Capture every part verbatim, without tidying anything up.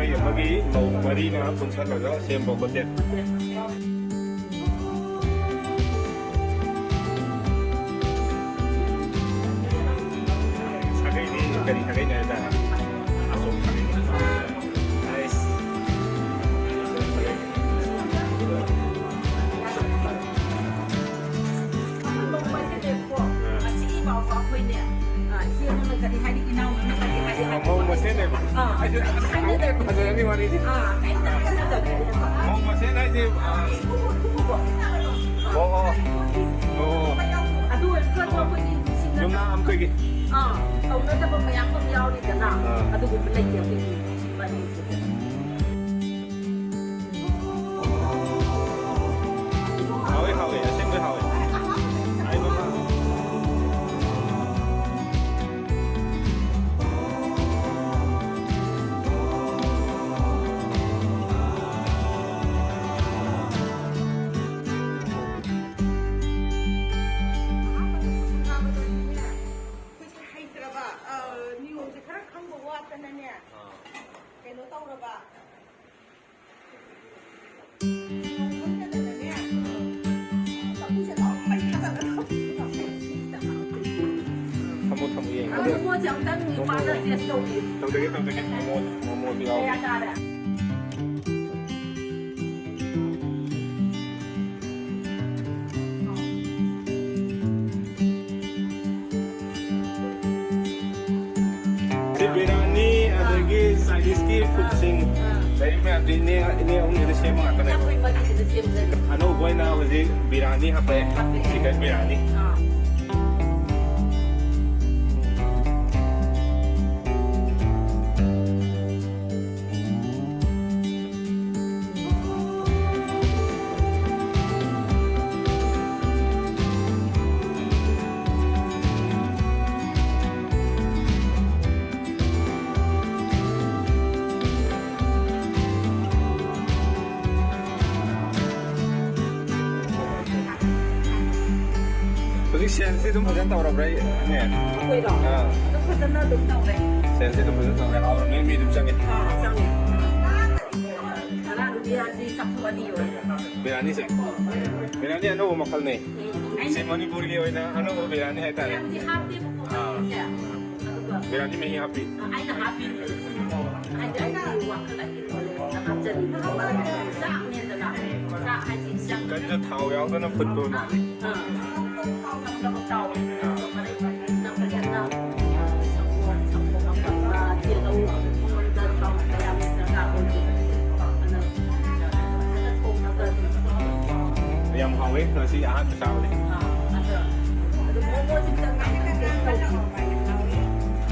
ꯑꯩꯈꯣꯏ ꯑꯃꯒꯤ ꯃꯧ ꯃꯔꯤꯅ ꯄꯨꯟꯁꯜꯂꯒ ꯁꯦꯝꯕ ꯍꯣꯇꯦꯜ꯫ ꯁꯥꯒꯩꯗꯤ ꯀꯔꯤ ꯁꯥꯒꯩꯅꯣ ꯍꯥꯏꯇꯥꯔꯦ? ꯑꯁꯣꯝ ꯁꯥꯒꯩꯅꯤ꯫ ꯑꯩꯁ꯫ ꯃꯧ ꯃꯁꯦꯟꯅꯦꯕ꯫ ꯑꯥ, ꯑꯩꯁꯨ ꯑꯁ ꯍꯥꯏꯅꯗꯦꯕ꯫ ꯐꯖꯔꯅꯤ ꯋꯥꯔꯤꯁꯦ꯫ ꯃꯧ ꯃꯁꯦꯟ ꯍꯥꯏꯁꯦ, ꯑꯥ, ꯑꯣ, ꯑꯣ꯫ ꯑꯣ꯫ ꯌꯨꯝꯅꯥꯛ ꯑꯝꯇꯒꯤ꯫ ꯑꯥ, ꯀꯧꯅꯗꯕ ꯃꯌꯥꯝ ꯑꯃ ꯌꯥꯎꯔꯤꯗꯅ, ꯑꯥ꯫ ꯑꯗꯨꯒꯨꯝꯕ ꯂꯩꯇꯦ ꯑꯩꯈꯣꯏꯒꯤ ꯏꯕꯥꯅꯤꯁꯤꯗ꯫ ꯍꯥꯎꯋꯦ, ꯍꯥꯎꯋꯦ, ꯑꯁꯦꯡꯕꯩ ꯍꯥꯎꯋꯦ꯫ ꯍꯥꯏꯕ ꯑꯃ꯫ ꯑꯩꯈꯣꯏꯁꯦ ꯍꯩꯇ꯭ꯔꯕ, ꯑ, ꯅꯤꯌꯣꯝꯁꯦ ꯈꯔ ꯈꯪꯕ ꯋꯥꯠꯇꯅꯅꯦ, ꯑꯥ꯫ ꯀꯩꯅꯣ ꯇꯧꯔꯕ꯫ ꯊꯝꯃꯣ, ꯊꯝꯃꯣ, ꯌꯦꯡꯒꯦ꯫ ꯑꯗꯣ ꯃꯣꯃꯣꯁꯦ ꯑꯝꯇꯪ ꯅꯨꯄꯥꯗ ꯇꯦꯁ ꯇꯧꯕꯤꯌꯨ꯫ ꯇꯧꯖꯒꯦ, ꯇꯧꯖꯒꯦ꯫ ꯃꯣꯃꯣ, ꯃꯣꯃꯣꯁꯨ ꯌꯥꯎꯔꯤ꯫ ꯀꯌꯥ ꯇꯥꯔꯦ? ꯁꯤ ꯕꯤꯔꯌꯥꯅꯤ, ꯑꯗꯒꯤ ꯆꯥꯏꯅꯤꯁꯀꯤ ꯐꯨꯗꯁꯤꯡ, ꯑꯥ꯫ ꯂꯩꯔꯤ ꯃꯌꯥꯝꯁꯦ ꯏꯅꯦ, ꯏꯅꯦ ꯑꯍꯨꯝꯁꯤꯅ ꯁꯦꯝꯕ ꯉꯥꯛꯇꯅꯦ꯫ ꯑꯩꯈꯣꯏ ꯃꯔꯤꯁꯤꯅ ꯁꯦꯝꯖꯔꯤ꯫ ꯑꯅꯧꯕ ꯑꯣꯏꯅ ꯍꯧꯖꯤꯛ ꯕꯤꯔꯌꯥꯅꯤ ꯍꯥꯞꯄꯛꯑꯦ꯫ ꯍꯥꯞꯄꯛꯑꯦ꯫ ꯆꯤꯀꯟ ꯕꯤꯔꯌꯥꯅꯤ꯫ ꯑꯥ꯫ ꯍꯧꯖꯤꯛ ꯁꯦꯜꯁꯤ ꯑꯗꯨꯝ ꯐꯖꯅ ꯇꯧꯔꯕ꯭ꯔꯥ, ꯏꯅꯦ? ꯑꯩꯈꯣꯏꯔꯣ? ꯑꯥ꯫ ꯑꯗꯨꯝ ꯐꯖꯅ ꯑꯗꯨꯝ ꯇꯧꯔꯦ꯫ ꯁꯦꯜꯁꯤ ꯑꯗꯨꯝ ꯐꯖꯅ ꯇꯧꯔꯦ꯫ ꯍꯥꯎꯔꯕꯅꯤꯅ ꯃꯤ ꯑꯗꯨꯝ ꯆꯪꯉꯦ꯫ ꯑꯥ, ꯆꯪꯉꯦ꯫ ꯕꯤꯔꯌꯥꯅꯤ ꯆꯐꯨ ꯑꯅꯤ ꯑꯣꯏ꯫ ꯕꯤꯔꯌꯥꯅꯤꯁꯦ? ꯕꯤꯔꯌꯥꯅꯤ ꯑꯅꯧꯕ ꯃꯈꯜꯅꯦ꯫ ꯁꯤ ꯃꯅꯤꯄꯨꯔꯒꯤ ꯑꯣꯏꯅ ꯑꯅꯧꯕ ꯕꯤꯔꯌꯥꯅꯤ ꯍꯥꯏꯇꯥꯔꯦ꯫ ꯕꯤꯔꯌꯥꯅꯤꯗꯤ ꯍꯥꯞꯇꯦꯕꯀꯣ, ꯑꯥ꯫ ꯁꯦ꯫ ꯑꯗꯨꯒ ꯕꯤꯔꯌꯥꯅꯤ ꯃꯍꯤ ꯍꯥꯞꯄꯤ꯫ ꯑꯩꯅ ꯍꯥꯞꯄꯤꯅꯦ꯫ ꯍꯥꯏꯗꯤ ꯑꯩꯒꯤ ꯋꯥꯈꯜ, ꯑꯩꯒꯤ ꯅꯣꯂꯦꯖꯇ ꯍꯥꯞꯆꯅꯤꯡꯕ꯫ ꯆꯥꯛꯅꯦꯗꯅ꯫ ꯆꯥꯛ ꯍꯥꯏꯁꯤ ꯏꯆꯝ ꯆꯤꯛꯀꯟꯁꯨ ꯊꯥꯎ ꯌꯥꯎꯗꯅ ꯐꯨꯠꯄ ꯃꯥꯜꯂꯦ꯫ ꯑꯥ꯫ ꯊꯥꯎ ꯅꯝꯗꯕ ꯇꯥꯎ꯫ ꯑꯥ꯫ ꯅꯝꯕ ꯐꯖꯅ ꯁꯪꯒꯣꯝ, ꯁꯪꯒꯣꯝ ꯑꯐꯝꯕ, ꯌꯦꯔꯨꯝ, ꯃꯉꯣꯟꯗ ꯊꯥꯎ ꯀꯌꯥꯝ ꯗꯔꯀꯥꯔ ꯑꯣꯏꯗꯦ꯫ ꯑꯗꯨꯅ ꯐꯖꯅ ꯊꯣꯡꯉꯒ ꯑꯗꯨꯝ ꯌꯥꯝ ꯍꯥꯎꯋꯦ, ꯉꯁꯤ ꯑꯍꯥꯟꯕ ꯆꯥꯕꯅꯤ꯫ ꯑꯥ, ꯑꯗꯣ, ꯑꯗꯣ ꯃꯣꯃꯣꯁꯤꯇꯪ ꯇꯦꯁ ꯇꯧꯕꯤꯌꯣ꯫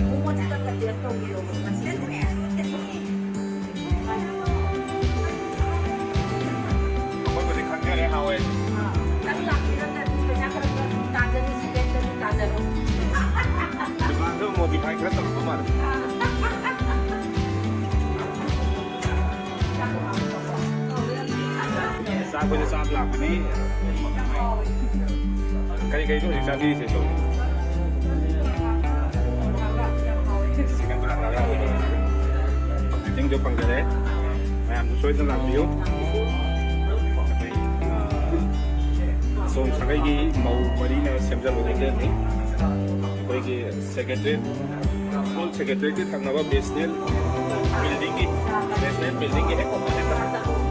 ꯃꯣꯃꯣꯁꯤꯇꯪꯒ ꯇꯦꯁ ꯇꯧꯕꯤꯌꯣ, ꯉꯁꯤ꯫ ꯑꯩꯈꯣꯏꯕꯨꯗꯤ ꯈꯪꯖꯔꯦ, ꯍꯥꯎꯋꯦ꯫ ꯑꯥ, ꯅꯪ ꯂꯥꯛꯄꯤꯔꯒꯗꯤ ꯄꯩꯁꯥ ꯈꯔ ꯈꯔ ꯇꯥꯖꯔꯨ, ꯁꯤꯗꯩꯗꯁꯨ ꯇꯥꯖꯔꯨ꯫ ꯗꯨꯀꯥꯟꯗꯣ ꯃꯣꯗꯤꯐꯥꯏ ꯈꯔ ꯇꯧꯔꯛꯄ ꯃꯥꯜꯂꯦ꯫ ꯆꯥꯛ ꯑꯩꯈꯣꯏꯁꯨ ꯆꯥꯕ ꯂꯥꯛꯄꯅꯤ꯫ ꯀꯔꯤ ꯀꯔꯤꯅꯣ ꯍꯧꯖꯤꯛ ꯆꯥꯕꯤꯔꯤꯁꯦ, ꯁꯣꯝ? ꯆꯤꯛꯀꯟ ꯄꯀꯣꯔꯥ ꯆꯥꯕ ꯂꯥꯛꯄꯅꯤ꯫ ꯃꯤꯇꯤꯡꯗꯣ ꯐꯪꯖꯔꯦ꯫ ꯃꯌꯥꯝꯁꯨ ꯁꯣꯏꯗꯅ ꯂꯥꯛꯄꯤꯌꯨ꯫ ꯑꯩꯈꯣꯏ, ꯑ, ꯁꯣꯝ ꯁꯥꯒꯩꯒꯤ ꯃꯧ ꯃꯔꯤꯅ ꯁꯦꯝꯖꯕ ꯍꯣꯇꯦꯜꯅꯤ꯫ ꯑꯩꯈꯣꯏꯒꯤ ꯁꯦꯀ꯭ꯔꯦꯇꯔꯤ, ꯑꯣꯜ ꯁꯦꯀ꯭ꯔꯦꯇꯔꯤꯒꯤ ꯊꯪꯅꯕ ꯕꯦꯁꯃꯦꯟ ꯕꯤꯜꯗꯤꯡꯒꯤ, ꯕꯦꯁꯃꯦꯟ ꯕꯤꯜꯗꯤꯡꯒꯤ ꯍꯦꯛ ꯑꯣꯄꯣꯖꯤꯠꯇ꯫